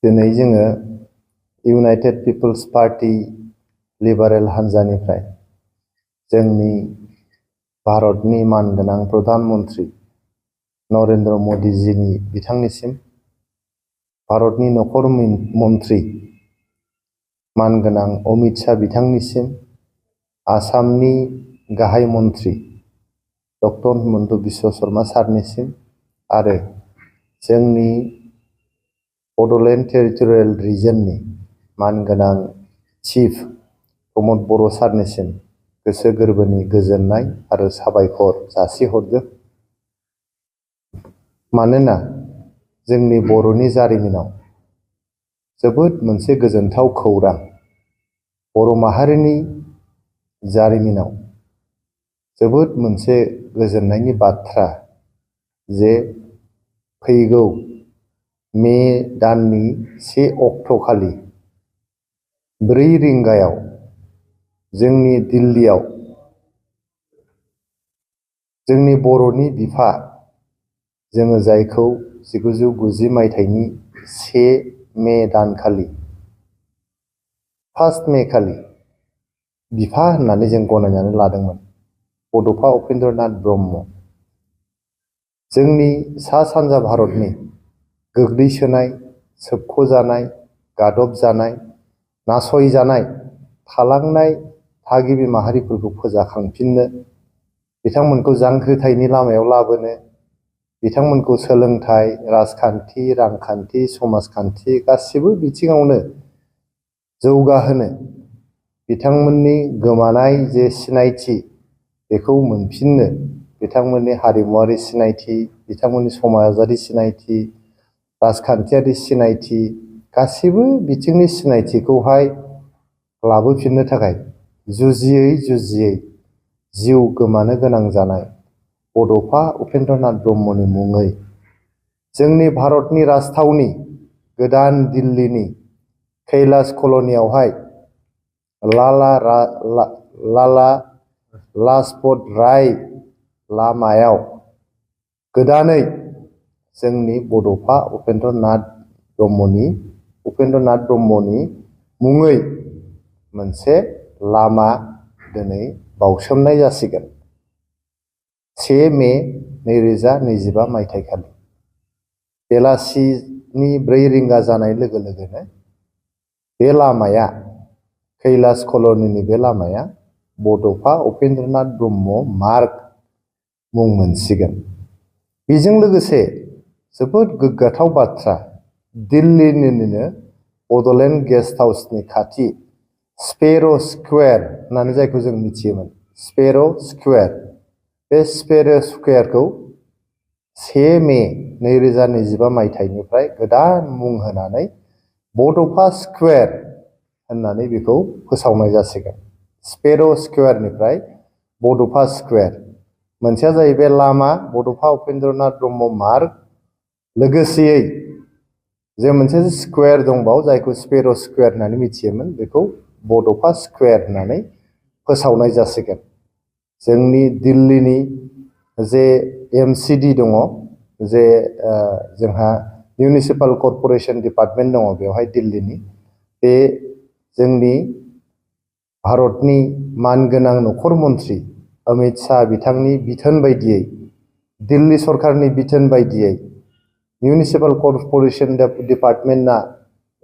दिनै जोङो United people's party liberal हान्जानिफ्राय जोंनि भारतनि मानगोनां प्रधान मन्त्रि नरेन्द्र मदिजीनि बिथांनिसिम, भारतनि नखर मन्त्रि मानगोनां अमित शाह बिथांनिसिम, आसामनि गाहाय मन्त्रि डक्टर हिमन्त बिश्व शर्मा सारनिसिम आरो जोंनि बड'लेण्ड टेरिटरियेल रिजननि मानगोनां चिफ प्रमद बर' सारनिसिम गोसो गोरबोनि गोजोननाय आरो साबायखर जासिहरदों। मानोना जोंनि बर'नि जारिमिनाव जोबोद मोनसे गोजोनथाव खौरां, बर' माहारिनि जारिमिनाव जोबोद मोनसे गोजोननायनि बाथ्रा जे फैगौ मे दाननि 1 अक्ट'खालि 4 रिंगायाव जोंनि दिल्लीयाव जोंनि बर'नि बिफा, जोङो जायखौ 1990 मायथाइनि 1 मे दानखालि 1 मे खालि बिफा होननानै जों गनायनानै लादोंमोन, बड'फा उपेन्द्रनाथ ब्रह्म, जोंनि सा सानजा भारतनि गोग्लैसोनाय, सोबख'जानाय, गादबजानाय, नासयजानाय, थालांनाय थागिबि माहारिफोरखौ फोजाखांफिननो, बिथांमोनखौ जांख्रिथायनि लामायाव लाबोनो, बिथांमोनखौ सोलोंथाइ, राजखान्थि, रांखान्थि, समाजखान्थि गासिबो बिथिङावनो जौगाहोनो, बिथांमोननि गोमानाय जे सिनायथि बेखौ मोनफिननो, बिथांमोननि हारिमुवारि सिनायथि, बिथांमोननि समाजारि सिनायथि, राजखान्थियारि सिनायथि, गासिबो बिथिंनि सिनायथिखौहाय लाबोफिननो थाखाय जुजियै जुजियै जिउ गोमानो गोनां जानाय बड'फा उपेन्द्रनाथ ब्रह्मनि मुङै जोंनि भारतनि राजथावनि गोदान दिल्लीनि कैलाश कल'नियावहाय लाला लाजपत राय लामायाव गोदानै जोंनि बड'फा उपेन्द्रनाथ ब्रह्मनि मुङै मोनसे लामा दिनै बाउसोमनाय जासिगोन 1 मे 2025 मायथाइखालि बेलासिनि 4 रिंगा जानाय लोगो लोगोनो बे लामाया, कैलाश कल'निनि बे लामाया बड'फा उपेन्द्रनाथ ब्रह्म मार्ग मुं मोनसिगोन। बेजों लोगोसे जोबोद गोग्गाथाव बाथ्रा, दिल्लीनिनो बड'लेण्ड गेस्ट हाउसनि खाथि स्पेर' स्कुवेर होननानै जायखौ जों मिथियोमोन, स्पेर' स्कुवेर, बे स्पेर' स्कुवेरखौ 1 मे 2025 मायथाइनिफ्राय गोदान मुं होनानै बड'फा स्कुवेर होननानै बेखौ फोसावनाय जासिगोन। स्पेर' स्कुवेरनिफ्राय बड'फा स्कुवेर, मोनसेया जाहैबाय लामा बड'फा उपेन्द्रनाथ ब्रह्म मार्ग, लोगोसेयै जे मोनसे स्कुवेर दंबावो जायखौ स्पेर' स्कुवेर होननानै मिथियोमोन, बेखौ बड'फा स्कुवेर होननानै फोसावनाय जासिगोन। जोंनि दिल्लीनि जे MCD दङ, जे जोंहा मिउनिसिपाल कर्प'रेसन डिपार्टमेन्ट दङ बेवहाय दिल्लीनि, बे जोंनि भारतनि मानगोनां नखर मन्त्रि अमित शाह बिथांनि बिथोन बायदियै, दिल्ली सरकारनि बिथोन बायदियै मिउनिसिपाल कर्प'रेसन डिपार्टमेन्टआ,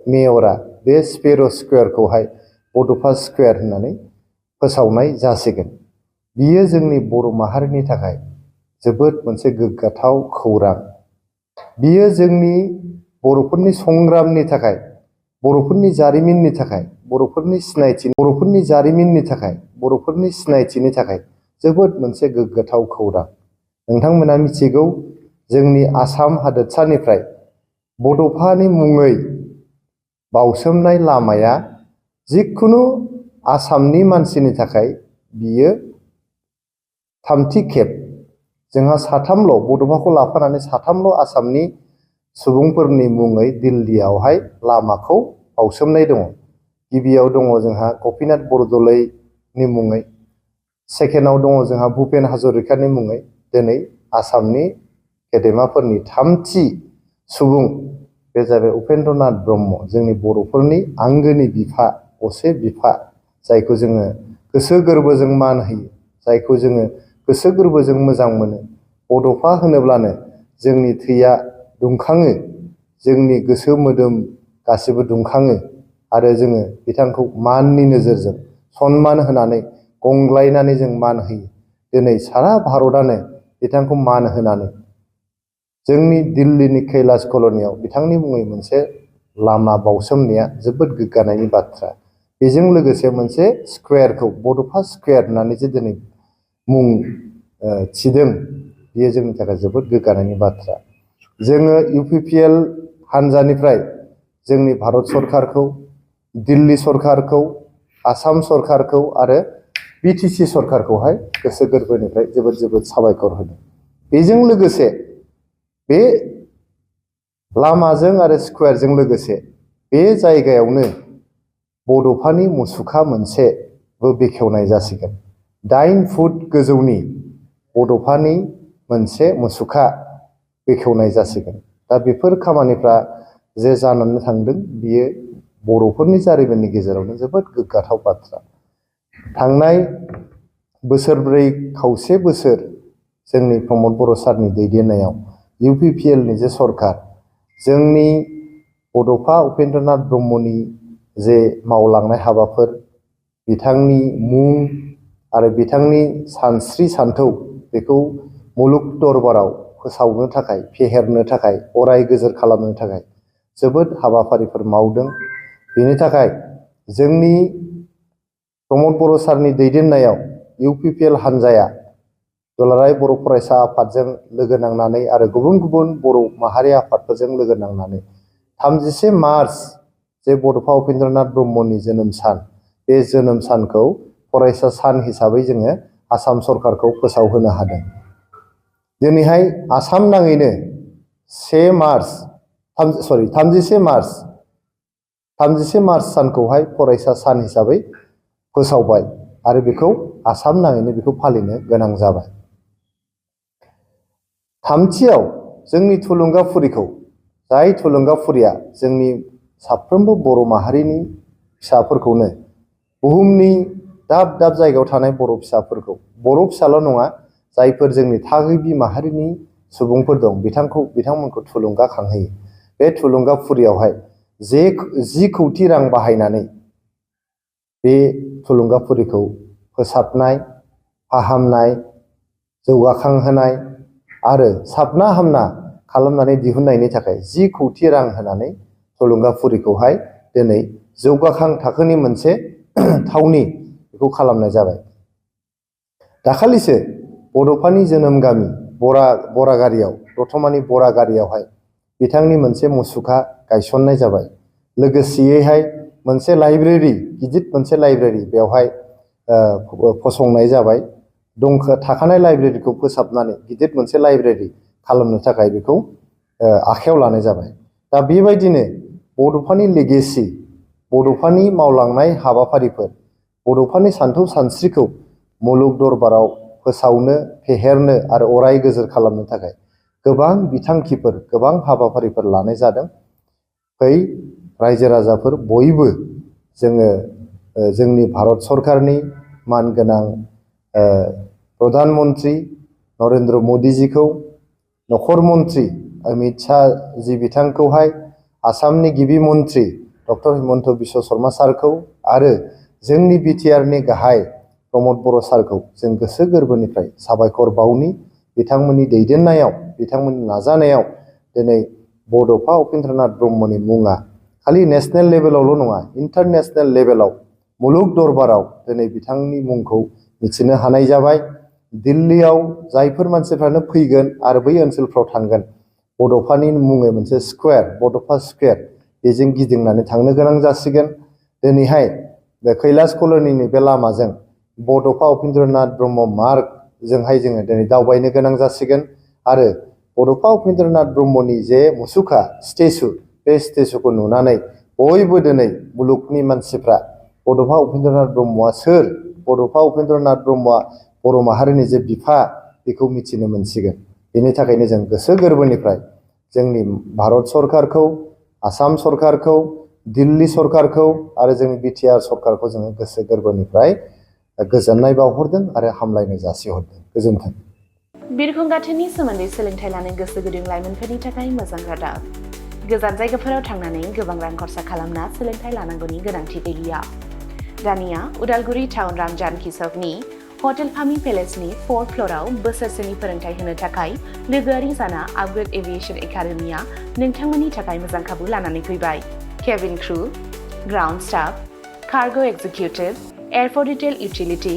मेयरा बे स्पेर' स्कुवेरखौहाय बड'फा स्कुवेर होननानै फोसावनाय जासिगोन। बियो जोंनि बर' माहारिनि थाखाय जोबोद मोनसे गोग्गाथाव खौरां। बियो जोंनि बर'फोरनि संग्रामनि थाखाय, बर'फोरनि जारिमिननि थाखाय, बर'फोरनि सिनायथिनि थाखाय जोबोद मोनसे गोग्गाथाव खौरां। नोंथांमोना मिथिगौ, जोंनि आसाम हादोरसानिफ्राय बड'फानि मुङै बाउसोमनाय लामाया जिखुनु आसामनि मानसिनि थाखाय बियो 3थि खेब। जोंहा 3ल', बड'फाखौ लाफानानै 3ल' आसामनि सुबुंफोरनि मुङै दिल्लीयावहाय लामाखौ बाउसोमनाय दङ। गिबियाव दङ जोंहा गपिनाथ बरदलैनि मुङै, सेकेन्डआव दङ जोंहा भुपेन हाजरिकानि मुङै। दिनै आसामनि गेदेमाफोरनि 3थि सुबुं बे जाबाय उपेन्द्रनाथ ब्रह्म, जोंनि बर'फोरनि आंगोनि बिफा, असे बिफा, जायखौ जोङो गोसो गोरबोजों मान होयो, जायखौ जोङो गोसो गोरबोजों मोजां मोनो। बड'फा होनोब्लानो जोंनि थैया दुंखाङो, जोंनि गोसो मोदोम गासिबो दुंखाङो आरो जोङो बिथांखौ माननि नोजोरजों सनमान होनानै गंग्लायनानै जों मान होयो। दिनै सारा भारतआनो बिथांखौ मान होनानै जोंनि दिल्लीनि कैलाश कल'नियाव बिथांनि मुङै मोनसे लामा बाउसोमनाया जोबोद गोग्गानायनि बाथ्रा। बेजों लोगोसे मोनसे स्कुवेरखौ बड'फा स्कुवेर होननानै जे दिनै मुं थिदों, बेयो जोंनि थाखाय जोबोद गोग्गानायनि बाथ्रा। जोङो UPPL हानजानिफ्राय जोंनि भारत सरकारखौ, दिल्ली सरकारखौ, आसाम सरकारखौ आरो BTC सरकारखौहाय गोसो गोरबोनिफ्राय जोबोद जोबोद साबायखर होदों। बेजों लोगोसे बे लामाजों आरो स्कुवेरजों लोगोसे बे जायगायावनो बड'फानि मुसुखा मोनसेबो बेखेवनाय जासिगोन। 9 फुट गोजौनि बड'फानि मोनसे मुसुखा बेखेवनाय जासिगोन। दा बेफोर खामानिफ्रा जे जानानै थांदों, बियो बर'फोरनि जारिमिननि गेजेरावनो जोबोद गोग्गाथाव बाथ्रा। थांनाय बोसोरब्रै खावसे बोसोर जोंनि प्रमद बर' सारनि दैदेननायाव UPPL नि जे सरकार, जोंनि बड'फा उपेन्द्रनाथ ब्रह्मनि जे मावलांनाय हाबाफोर, बिथांनि मुं आरो बिथांनि सानस्रि सान्थौ, बेखौ मुलुग दरबाराव फोसावनो थाखाय, फेहेरनो थाखाय, अराय गोजोर खालामनो थाखाय जोबोद हाबाफारिफोर मावदों। बेनि थाखाय जोंनि प्रमद बर' सारनि दैदेननायाव UPPL हानजाया दुलाराय बर' फरायसा आफादजों लोगो नांनानै आरो गुबुन गुबुन बर' माहारि आफादफोरजों लोगो नांनानै 31 मार्च जे बड'फा उपेन्द्रनाथ ब्रह्मनि जोनोम सान, बे जोनोम सानखौ फरायसा सान हिसाबै जोङो आसाम सरकारखौ फोसावहोनो हादों। दिनैहाय आसाम नाङैनो 31 मार्च सानखौहाय फरायसा सान हिसाबै फोसावबाय आरो बेखौ आसाम नाङैनो बेखौ फालिनो गोनां जाबाय। थामथियाव जोंनि थुलुंगाफुरिखौ, जाय थुलुंगाफुरिया जोंनि साफ्रोमबो बर' माहारिनि फिसाफोरखौनो, बुहुमनि दाब दाब जायगायाव थानाय बर' फिसाफोरखौ, बर' फिसाल' नङा, जायफोर जोंनि थागिबि माहारिनि सुबुंफोर दं, बिथांमोनखौ थुलुंगाखांहोयो। बे थुलुंगाफुरियावहाय 10 कौटि रां बाहायनानै बे थुलुंगाफुरिखौ फोसाबनाय, फाहामनाय, जौगाखांहोनाय आरो साबना हामना खालामनानै दिहुननायनि थाखाय 10 कौटि रां होनानै थुलुंगाफुरिखौहाय दिनै जौगाखां थाखोनि मोनसे थावनि बेखौ खालामनाय जाबाय। दाखालिसो बड'फानि जोनोम गामि बरागारियाव, दतमानि बरागारियावहाय बिथांनि मोनसे मुसुखा गायसननाय जाबाय। लोगोसेयैहाय मोनसे लाइब्रेरि, गिदिर मोनसे लाइब्रेरि बेवहाय फसंनाय जाबाय। थाखानाय लाइब्रेरिखौ फोसाबनानै गिदिर मोनसे लाइब्रेरि खालामनो थाखाय बेखौ आखायाव लानाय जाबाय। दा बेबायदिनो बड'फानि लेगेसि, बड'फानि मावलांनाय हाबाफारिफोर, बड'फानि सान्थौ सानस्रिखौ मुलुग दरबाराव फोसावनो, फेहेरनो आरो अराय गोजोर खालामनो थाखाय गोबां बिथांखिफोर, गोबां हाबाफारिफोर लानाय जादों। बै रायजो राजाफोर बयबो जोङो जोंनि भारत सरकारनि मानगोनां प्रधान मन्त्रि नरेन्द्र मदिजिखौ, नखर मन्त्रि अमित शाह जि बिथांखौहाय, आसामनि गिबि मन्त्रि डक्टर हिमन्त बिश्व शर्मा सारखौ आरो जोंनि BTR नि गाहाय प्रमद बर' सारखौ जों गोसो गोरबोनिफ्राय साबायखर बावनि। बिथांमोननि दैदेननायाव, बिथांमोननि नाजानायाव दिनै बड'फा उपेन्द्रनाथ ब्रह्मनि मुङा खालि नेसनेल लेभेलावल' नङा, इन्टारनेसनेल लेभेलाव, मुलुग दरबाराव दिनै बिथांनि मुंखौ मिथिनो हानाय जाबाय। दिल्लीयाव जायफोर मानसिफ्रानो फैगोन आरो बै ओनसोलफ्राव थांगोन, बड'फानि मुङै मोनसे स्कुवेर, बड'फा स्कुवेर, बेजों गिदिंनानै थांनो गोनां जासिगोन। दिनैहाय बे कैलाश कल'निनि बे लामाजों बड'फा उपेन्द्रनाथ ब्रह्म मार्गजोंहाय जोङो दिनै दावबायनो गोनां जासिगोन आरो बड'फा उपेन्द्रनाथ ब्रह्मनि जे मुसुखा स्टेचु, बे स्टेचुखौ नुनानै बयबो दिनै मुलुगनि मानसिफ्रा बड'फा उपेन्द्रनाथ ब्रह्मआ सोर, बड'फा उपेन्द्रनाथ ब्रह्मआ बर' माहारिनि जे बिफा, बेखौ मिथिनो मोनसिगोन। बेनि थाखायनो जों गोसो गोरबोनिफ्राय जोंनि भारत सरकारखौ, आसाम सरकारखौ, दिल्ली सरकारखौ आरो जोंनि बिटिआर सरकारखौ जोङो गोसो गोरबोनिफ्राय गोजोननाय बावहरदों आरो हामलायनाय जासिहरदों। गोजोन्थों। बिरखं गाथोननि सोमोन्दै सोलोंथाइ लानो गोसो गुदुं लाइमोनफोरनि थाखाय मोजां रादाब। गोजान जायगाफोराव थांनानै गोबां रां खरसा खालामना सोलोंथाइ लानांगौनि गोनांथि गैलिया। दानिया उदालगुरि टाउन रामजानकि सकनि हटेल फामि पेलेसनि 4th फ्ल'राव बोसोरसेनि फोरोंथाइ होनो थाखाय लोगोआरि जाना आपग्रेड एभिएशन एकाडेमिया नोंथांमोननि थाखाय मोजां खाबु लानानै फैबाय। Cabin crew, ground staff, cargo executive, airport retail utility,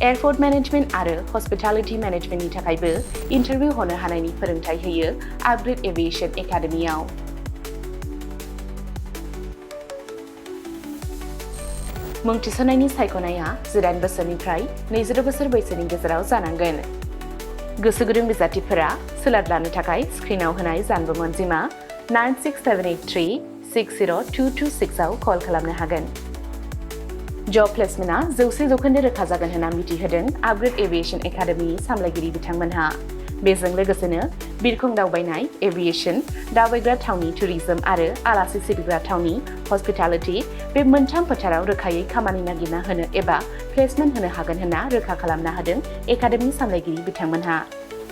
airport management आरो हस्पिटालिटी मेनेजमेन्टनि थाखायबो इन्टारभिउ होनो हानायनि फोरोंथाइ होयो आपग्रेड एभिएशन एकाडेमियाव। मुं थिसननायनि सायख'नाया 18 बोसोरनिफ्राय 22 बोसोर बैसोनि गेजेराव जानांगोन। गोसो गुदुं बिजाथिफोरा सोलाद लानो थाखाय स्क्रिनाव होनाय जानबुं अनजिमा 96783602226 आव कल खालामनो हागोन। जब प्लेसमेन्टआ 100% रोखा जागोन होनना मिथिहोदों आपग्रेड एभिएशन एकाडेमिनि सामलायगिरि बिथांमोनहा। बेजों लोगोसेनो बिरखं दावबायनाय, एभिएशन, दावबायग्रा थावनि टुरिजम आरो आलासि सिबिग्रा थावनि हस्पिटालिटी बे मोनथाम फोथाराव रोखायै खामानि नागिरना होनो एबा प्लेसमेन्ट होनो हागोन होनना रोखा खालामना होदों एकाडेमि सामलायगिरि बिथांमोनहा।